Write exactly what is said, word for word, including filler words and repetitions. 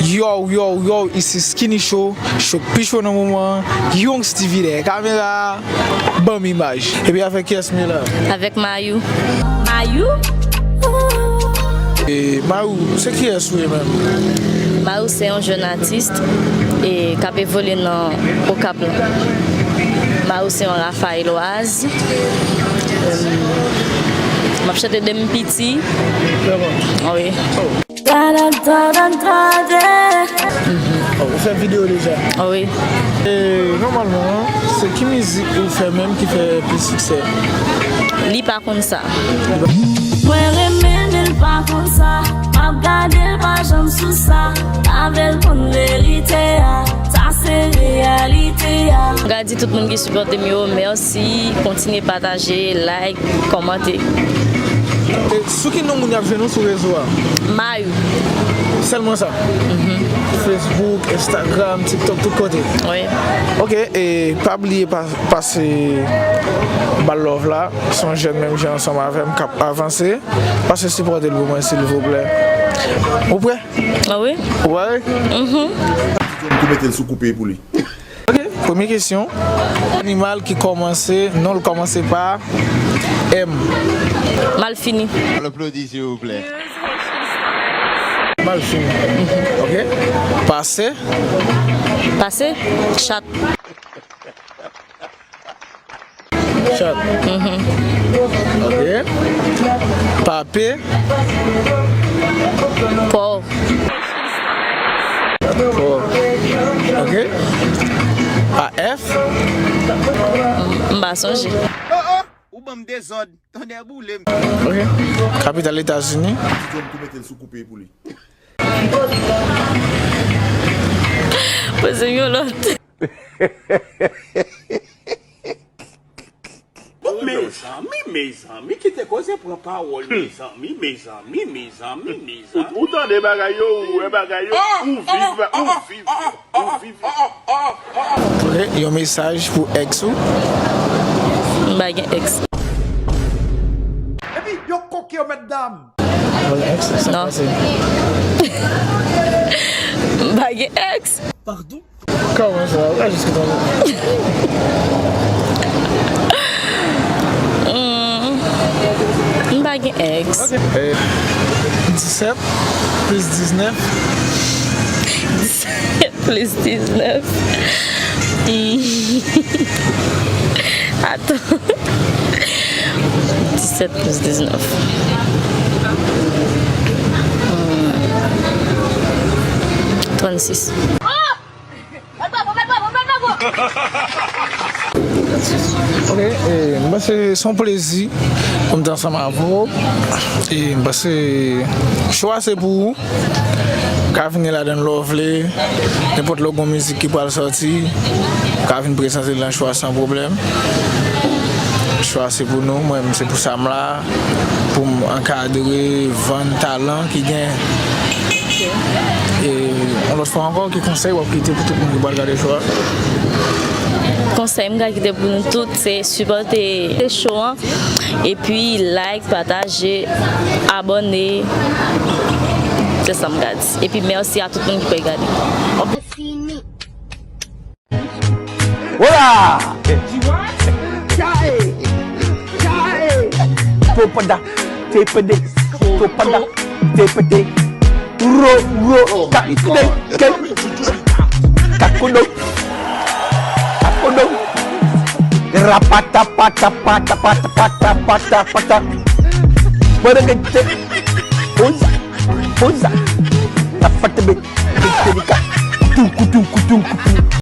Yo, yo, yo, isi Skinny Show, show k pi cho nan moman an, Young Stevie dèyè kamera, ban m imaj. Epi avèk kiyès m ye la? Avèk Mayou. Mayou? E, Mayou, se kiyès ou ye menm? Mayou se yon jèn atis e k ap evolye nan Okap lan. Mayou se yon Rafaeloise. M ap chante de m piti. Vrèman? Wi. Oh, ou fè videyo deja? Wi. E, nòmalman, se ki mizik ou fè menm ki fè plis siksè? Li pa konn sa. Mwen renmen l, men l pa konn sa. M ap gade l, pa janm sou sa. Avè l konn verite a. Sa se reyalite a. M ka di tout moun ki sipòte m yo, mèsi. Kontinye pataje, like, kòmante. E sou ki non moun y ap jwenn ou sou rezo a? Mayou. Sèlman sa? Facebook, Instagram, TikTok, tout kote? Wi. Ok, e pa bliye pa, pase ba l love la. Se yon jèn menm jan ansanm avè m k ap avanse. Pase sipòte l pou mwen, silvouplè. Ou prè? Ah wi. Ou pare? Tou mete l sou koupe pou li. Ok, premye kesyon. Animal ki kòmanse, non l kòmanse pa M. Malfini. Ann aplodi, silvouplè. Malfini. Ok. Pase. Pase. Chat. Chat. Ok. Pape. Pò. Pò. Ok. Pa F. M pa sonje. Oh, oh, ou ban m dezòd. Tonnè boule m. Ok. Kapital Etazini. Tou mete l sou koupe pou li. Poze m yon lòt. Bon, mezanmi, mezanmi, kite koze pran pawòl, mezanmi, mezanmi, mezanmi, mezanmi. Ou, ou tande bagay yo, ou wè bagay yo, ou viv, ou viv, ou viv. Prè, yon mesaj pou ex ou? M pa gen ex. Epi, yo koke yo, mèt dam. Mwen ex, sa pase? M pa gen ex. Pardon? Kòman sa? Ou ka jis kite m. Hmm. M pa gen ex. Ok. Eh, disèt plis diznèf. Disèt plis diznèf. Hmm. Atann. Disèt plis diznèf. Hmm. Trannsis. Ok, e, m panse se yon plezi pou m te ansanm avè w. E m panse cho a se pou ou. Ou ka vin gen ladan l lè w vle. Nenpòt lè w gen yon mizik ki pral sòti, ou ka vin prezante l nan cho a san pwoblèm. Cho a se pou nou, mwen menm se pou sa m la, pou m ankadre, vann talan ki gen. E yon lòt fwa ankò, ki konsèy w ap kite pou tout moun ki pral gade cho a? Konsèy m ka kite pou nou tout, se sipòte cho an, epi like, pataje, abòne. Se sa m ka di. Epi mèsi a tout moun ki pral gade. Hola! Topada, tepede, topada, tepede. Ro, ro, ka, de, ke, kakodo, kakodo. Rapata, pata, pata, pata, pata, pata, pata. Bada, ke, te, oza, oza. Rapata, be, ke, te, ka. Tuku, tuku, tuku, tuku.